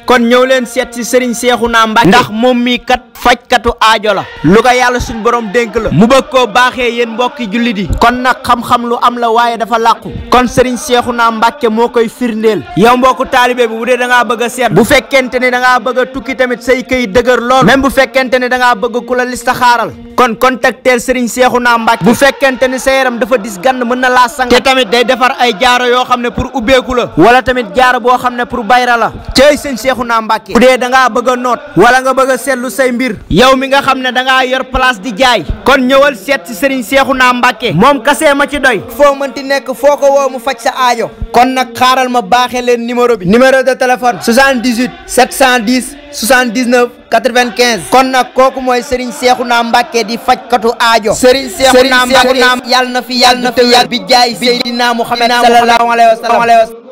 kon ñëw leen seet si Serigne Cheikhouna Mbacké ndax moom mii kat fajkatu aajo la lu ko yàlla suñ borom dénk la mu bëgg koo baaxee yéen mbokki jullit yi kon nag xam-xam lu am la waaye dafa làqu kon Serigne Cheikhouna Mbacké moo koy firndeel yow mbokku taalibe bi bu dee da ngaa bëgg a seet bu fekkente ne da ngaa bëgg a tukki tamit say këy dëgër lool même bu fekkente ne da ngaa bëgg ku la listaxaaral kon contacteel Serigne Cheikhouna Mbacké bu fekkente ne sa yaram dafa dis gann mën na laa sang te tamit day defar ay jaaro yoo xam ne pour ubbeeku la wala tamit jaaro boo xam ne pour bayra la cey Serigne Cheikhouna Mbacké bu dee da ngaa bëgg a noot wala nga bëgg a seetlu say mbir yow mi nga xam ne da ngaa yor place di jaay kon ñëwal seet si Serigne Cheikhouna Mbacké moom kasee ma ci doy foo mënti nekk foo ko woo mu faj sa aajo kon nag xaaral ma baaxee leen numéro bi numéro de téléphone 78 710 79 95 kon nag kooku mooy Serigne Cheikhouna Mbacké di fajkatu aajo Serigne Cheikhouna Mbacké yàlla na fi yàlla bi jaay Seydina Muhammad sallallahu alayhi wa sallam